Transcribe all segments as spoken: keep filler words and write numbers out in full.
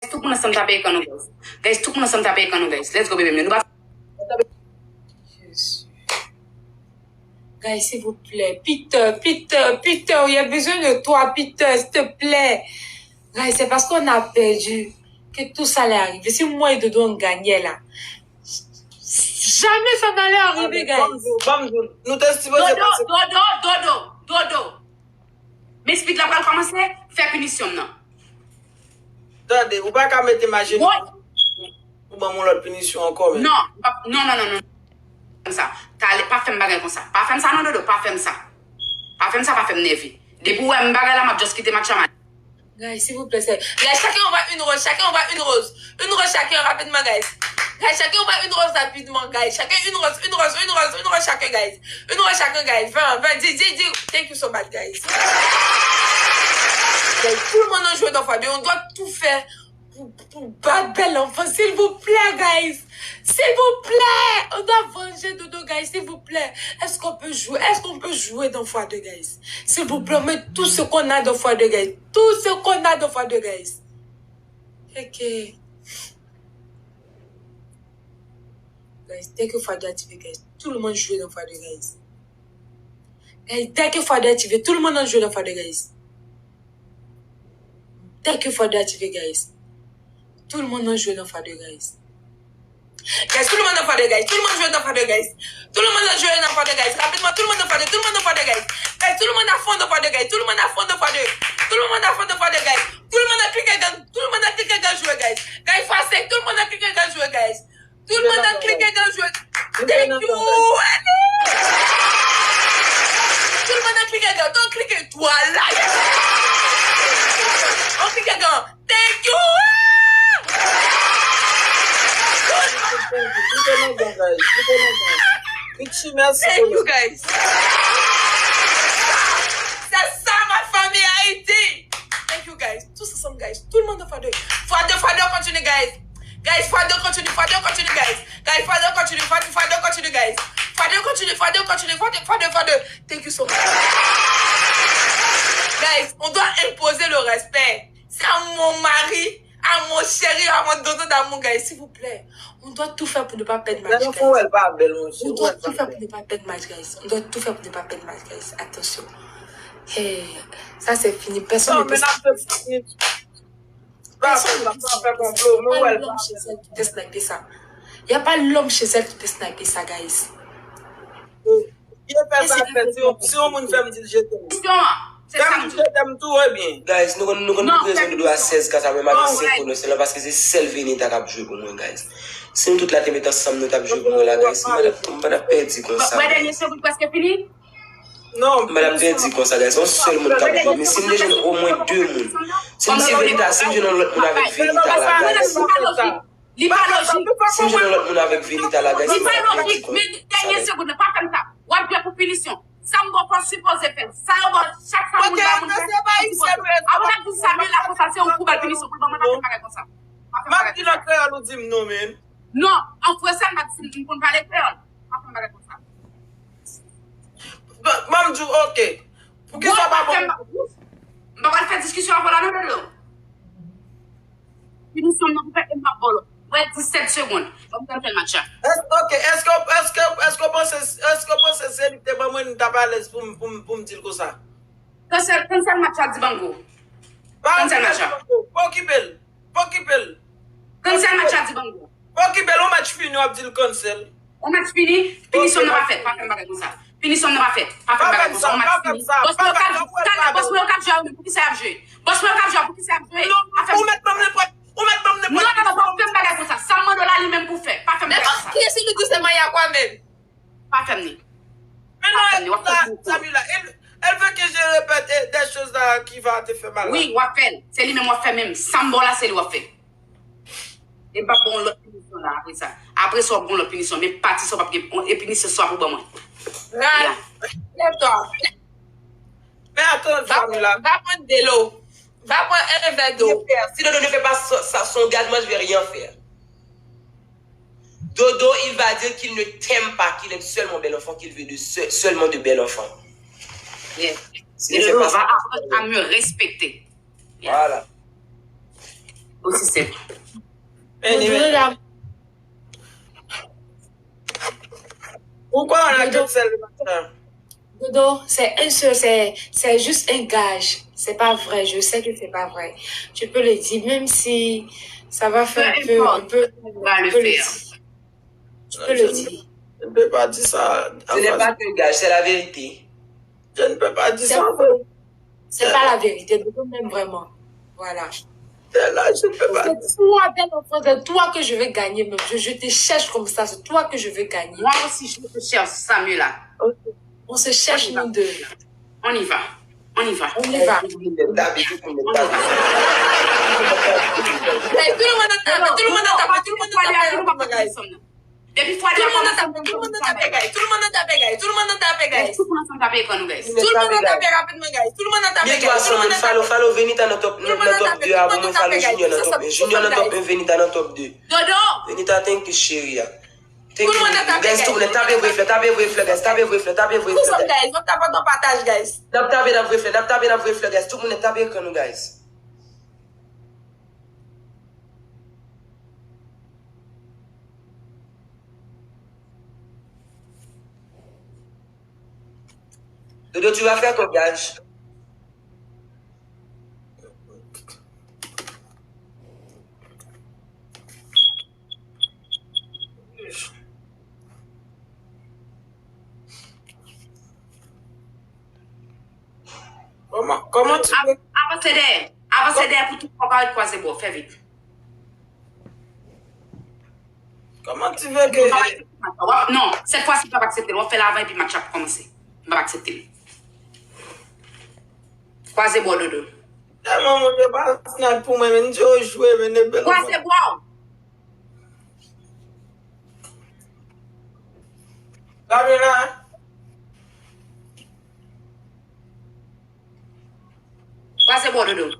Tout moun ansanm tape ekran nou, guys. Guys, tout moun ansanm tape ekran nou, guys. Let's go, bebe m yo. Nou pa Guys, s'il vous plaît. Peter, Peter, Peter, il y a besoin de toi, Peter, s'il te plaît. Guys, c'est parce qu'on a perdu que tout ça allait arriver. Si moi et Dodo on gagnait là, jamais ça n'allait arriver, guys. Ban m di w, ban m di w, nou te sipoze Dodo, pase Dodo, Dodo, Dodo. Men speed la pral kòmanse, fè pinisyon m nan. Tande, ou pa ka mete m ajenou pou ban m yon lòt pinisyon ankò, men. Non, pa- non, non, non, non. Konsa. Talè, pa fè m bagay konsa. Pa fè m sa non, Dodo, pa fè m sa. Pa fè m sa, pa fè m nève. Depi w wè m bagay la, m ap just kite match la, man. Guys, s'il vous plaît, c'est- Guys, chacun envoie une rose, chacun envoie une rose. Une rose chacun, rapidement, guys. Guys, chacun envoie une rose rapidement, guys. Chacun une rose, une rose, une rose, une rose chacun, guys. Une rose chacun, guys. Vingt, vingt, dix, dix, dix. Thank you so much, guys. Guys, tout le monde a joué dans Fois deux. On doit tout faire pour, pour battre Bel Enfant. S'il vous plaît, guys. S'il vous plaît. On doit venger Dodo, guys. S'il vous plaît. Est-ce qu'on peut jouer? Est-ce qu'on peut jouer dans Fois deux, guys? S'il vous plaît, on met tout ce qu'on a dans Fois deux, guys. Tout ce qu'on a dans Fois deux, guys. Ok. Guys, dès que Fois deux activé, guys, tout le monde joue dans Fois deux, guys. Guys, dès que Fois deux activé, tout le monde en joue dans Fois deux, guys. Dès que Fois deux activé, guys, tout le monde en joue dans Fois deux, guys. Guys, tout le monde en Fois deux, guys. Tout le monde joue dans Fois deux, guys. Tout le monde en joue dans Fois deux, guys. Rapidement, tout le monde en Fois deux, tout le monde en Fois deux, guys. Guys, tout le monde à fond dans Fois deux, guys. Tout le monde à fond dans Fois deux. Tout le monde à fond dans Fois deux, guys. Tout le monde a cliqué dans, tout le monde a cliqué dans jouer, guys. Guys, Fois cinq, tout le monde a cliqué dans jouer, guys. Tout le monde a cliqué dans jouer. Thank you, Annie. Tout le monde a cliqué dans, donc cliquez toi là. On clique dans, thank you. Thank you, guys. C'est ça, ma famille Haïti. Thank you, guys. Tous ensemble, guys. Tout le monde en Fois deux. Fois deux, Fois deux, continue, guys. Guys, Fois deux, continue, Fois deux, continue, guys. Guys, Fois deux, continue, Fois, Fois deux, continue, guys. Fois deux, continue, Fois deux, continue, Fois deux, Fois deux, Fois deux. Thank you so much. Guys, on doit imposer le respect. C'est à mon mari, à mon chéri, à mon dodo d'amour, guys, s'il vous plaît. On doit tout faire pour ne pas perdre match, guys. On doit tout faire pour ne pas perdre match, guys. On doit tout faire pour ne pas perdre match, guys. Attention. Hey, ça c'est fini. Personne ne peut. Personne ne peut. Y a pas l'homme chez elle qui peut sniper ça. Y a pas l'homme chez elle qui peut sniper ça, guys. Yo fè sa fèt, si yon, si yon moun fè m di l je t'aime. Fè m di l je t'aime tou, ebyen. Guys, nou konn, nou konn prezan Dodo a sèz kat a menm avèk Seko nou, se la paske se sèl Venita k ap jwe pou mwen, guys. Si nou tout la te met ansanm, nou t ap jwe pou mwen la, guys. M pa t ap, m pa t ap pèdi konsa. Wè dènye segond prèske fini. Non. M pa t ap pèdi konsa, guys. Yon sèl moun k ap jwe. Men si m te jwenn omwen de moun. Si m, si Venita, si m jwenn yon lòt moun avèk Venita la, guys. Li pa lojik. Si m jwenn yon lòt moun avèk Venita la, guys, li pa lojik. Men dènye segond nan, pa fè m sa. W ap jwe pou pinisyon. Sa m ba w pa sipoze fè l. Sa yo ba w, chak sa moun ba moun fè, ou sipoze. Avan n ap di Samuel la konsa, se yon kou bal pinisyon pou l ban mwen, pa fè m bagay konsa. Pa fè m bagay konsa. M ap di l an kreyòl, ou di m non, men. Non, an fransè, m ap di m konn pale kreyòl. Pa fè m bagay konsa. Ban m di w, oke. Poukisa w pa ban m? M pa pral fè diskisyon avè w la non, Dodo. Pinisyon m nan pou fè e m ap ba w lòt. Wè, disèt segonn. Ban m fè match la. Èske, oke, èske, èske, èske w panse, èske w panse se li ki te ban mwen, m t ap alèz pou m, pou m, pou m di l konsa? Cancel, cancel match la, Dibango. Cancel match la. Pa okipe l. Pa okipe l. Cancel match la, Dibango. Pa okipe l, yon match fini, w ap di l cancel. Yon match fini, pinisyon nan pa fèt. Pa fè m bagay konsa. Pinisyon nan pa fèt. Pa fè m bagay konsa. Yon match fini. Bòs mwen yo k ap jwe, talè, bòs mwen yo k ap jwe a yo menm, poukisa y ap jwe? Bòs mwen yo k ap jwe a, poukisa y ap jwe? Pa fè m bagay konsa. Ou mèt ban m nenpòt, ou mèt ban m nenpòt. Non, non, non, pa fè m bagay konsa. Sa m mande w la, li menm pou fè. Pa fè m bagay konsa. Kiyès ki di w se Maya kwa menm? Pa fè m ni. Men non, Samila, elle, elle veut que je répète, eh, des choses là qui va te faire mal. Wi, w ap fè l. Se li menm w ap fè menm. Sa m ba w la, se li w ap fè. E m p ap ba w yon lòt pinisyon la apre sa. Apre sa, w ap ba w yon lòt pinisyon. Men pati sa, w p ap gen, e pinisyon sa pou ban mwen. Ral. Lèv to. Men atann, Samila. Va pran delo. Va pran un verre d'eau. Si Dodo ne fait pas son, sa, son engagement, je vais rien faire. Dodo, il va dire qu'il ne t'aime pas, qu'il aime seulement Bel Enfant, qu'il veut de se-, seulement de Bel Enfant. Yes. Et Dodo va apprendre à me respecter. Yes. Voilà. Osi senp. Anyway. Pourquoi on a qu'un seul matin? Dodo, c'est un seul, c'est, c'est juste un gage. C'est pas vrai, je sais que c'est pas vrai. Tu peux le dire, même si ça va faire un peu, un peu, on va le faire. Tu peux le dire. Je ne peux pas dire ça. Ce n'est pas un gage, c'est la vérité. Je ne peux pas dire ça. C'est pas la vérité, Dodo m'aime vraiment. Voilà. C'est toi, belle enfant, c'est toi que je veux gagner, même. Je, je te cherche comme ça, c'est toi que je veux gagner. Moi aussi, je te cherche, Samuela. Ok. On se cherche, nous deux. On y va. On y va. On y va. Hey, tout le monde a tapé, tout le monde a tapé, tout le monde a tapé rapidement, guys. Depi fwa li a kòmanse, tout le monde a tapé, guys. Tout le monde a tapé, guys. Tout le monde a tapé, guys. Tout le monde a tapé ekran nou, guys. Tout le monde a tapé rapidement, guys. Tout le monde a tapé, guys. Tout le monde a tapé. Mil twa san moun, follow, follow Venita nan top, nan top de a pou mwen, follow Junior nan top un. Junior nan top un, Venita nan top de. Dodo! Venita, thank you, cheri a. Thank you. Guys, tout moun, tapé vre flè, tapé vre flè, guys, tapé vre flè, tapé vre flè, guys. N ap tapé an pataj, guys. N ap tapé, n ap vre flè, n ap tapé, n ap vre flè, guys. Tout moun, tapé ekran nou, guys. Dodo, tu vas faire ton gage. Kòman, kòman ti... Avanse dèyè. Avanse dèyè pou tout fwa pa ret kwaze bò. Fè vit. Kòman ti vle ke... Non, sèt fwa si m p ap aksepte l. W ap fè l avan epi match la ap kòmanse. M p ap aksepte l. Kwaze bò, Dodo. Tèlman moun yo pa snipe pou mwen, men di yo jwe, men ne bèl. Kwaze bò. Gabriela. Kwaze bò, Dodo.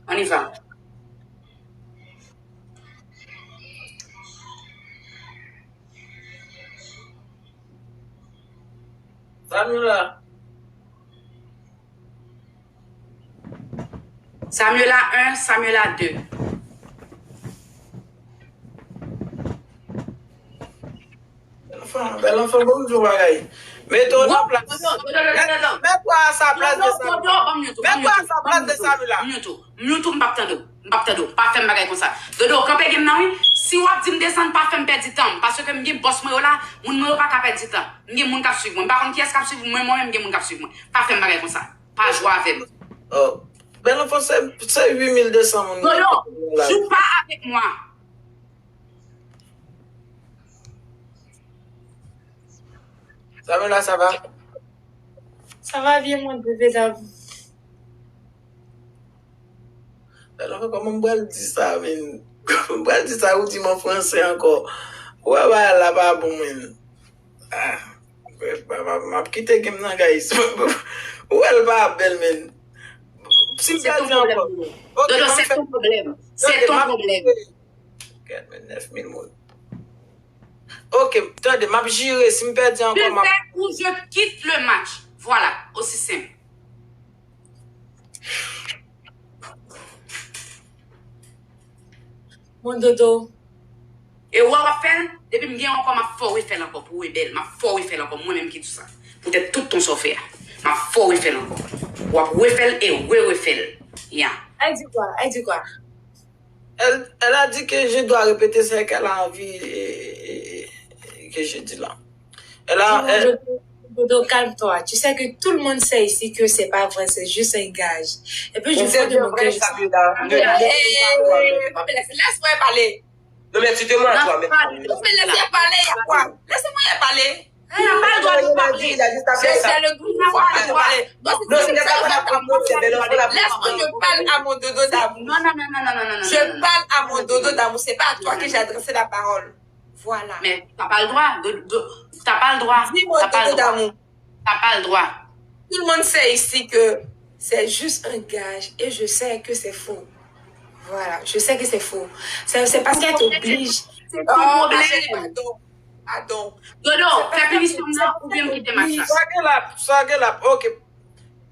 On y va. Samuela. Samuela un, Samuela deux. Bèl anfan, bèl anfan, bon, bon bagay. Mete w nan plas. Mete w a sa plas de Samuela. Mete w a sa plas de Samuela. M mute ou, m p ap tande w. M p ap tande w. Pa fè m bagay konsa. Dodo, kanpe game nan, wi. Si w ap di m desann, pa fè m pèdi tan m. Paske m gen bòs mwen yo la, moun mwen yo pa ka pèdi tan. M gen moun k ap swiv mwen. M pa konn kiyès k ap swiv mwen, mwen menm m gen moun k ap swiv mwen. Pa fè m bagay konsa. Pa jwe avè m. Oh. Bèl anfan, se, se uit mil de san moun. Dodo, joue pas avec moi. Samuela, ça va? Ça va bien, mon bébé d'amour. Alò, kòman m pral di sa, men? Kòman m pral di sa, ou di m an fransè ankò? Ou wè bagay la pa bon, men. Ah, m ap kite game nan, guys. Ou wè l pa bèl, men. Si m pèdi ankò. Dodo, c'est ton problème. C'est ton problème. Gad, men, nèf mil moun. Ok, tande, m ap jire, si m pèdi ankò, m ap... Je fais ou je quitte le match. Voilà, aussi simple. Mon dodo. E wè w ap fè l, depi m gen ankò, m ap fè w refè l ankò pou w bèl. M ap fè w refè l ankò, mwen menm ki di w sa. Poutèt tout ton sa w fè a. M ap fè w refè l ankò. W ap refè l e re-refè l. Ya. Elle dit quoi? Elle dit quoi? Elle, elle a dit que je dois répéter ce qu'elle a envie, euh, euh, que je dis là. Elle a, non, elle... Dodo, Dodo, calme-toi. Tu sais que tout le monde sait ici que c'est pas vrai, c'est juste un gage. Et puis, je... Bon, c'est vrai, ça, là. Eh, eh, eh, laisse-moi parler. Non, mais tu te mens à toi-même. Non, mais laisse-moi parler, il y a quoi? Laissez-moi parler. Li pa gen dwa di l pa vle. Se sèl goumen w ap pale. Non, se pa la pou mwen, se bèl anfan la pou mwen. Laisse-moi, je parle à mon dodo d'amour. Non, non, non, non, non, non, non, non. Je parle à mon dodo d'amour. C'est pas à toi que j'ai adressé la parole. Voilà. Men, t'as pas le droit. De, de, t'as pas le droit. Dis-moi, t'as pas le dodo droit. D'amour. T'as pas le droit. Tout le monde sait ici que c'est juste un gage et je sais que c'est faux. Voilà, je sais que c'est faux. C'est, c'est parce qu'elle t'oblige. C'est ton problème. Padon. Padon. Dodo, fè pinisyon nan oubyen m kite match la. Sa gen la, sa gen la. Ok.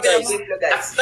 Bagay an bref, le guys.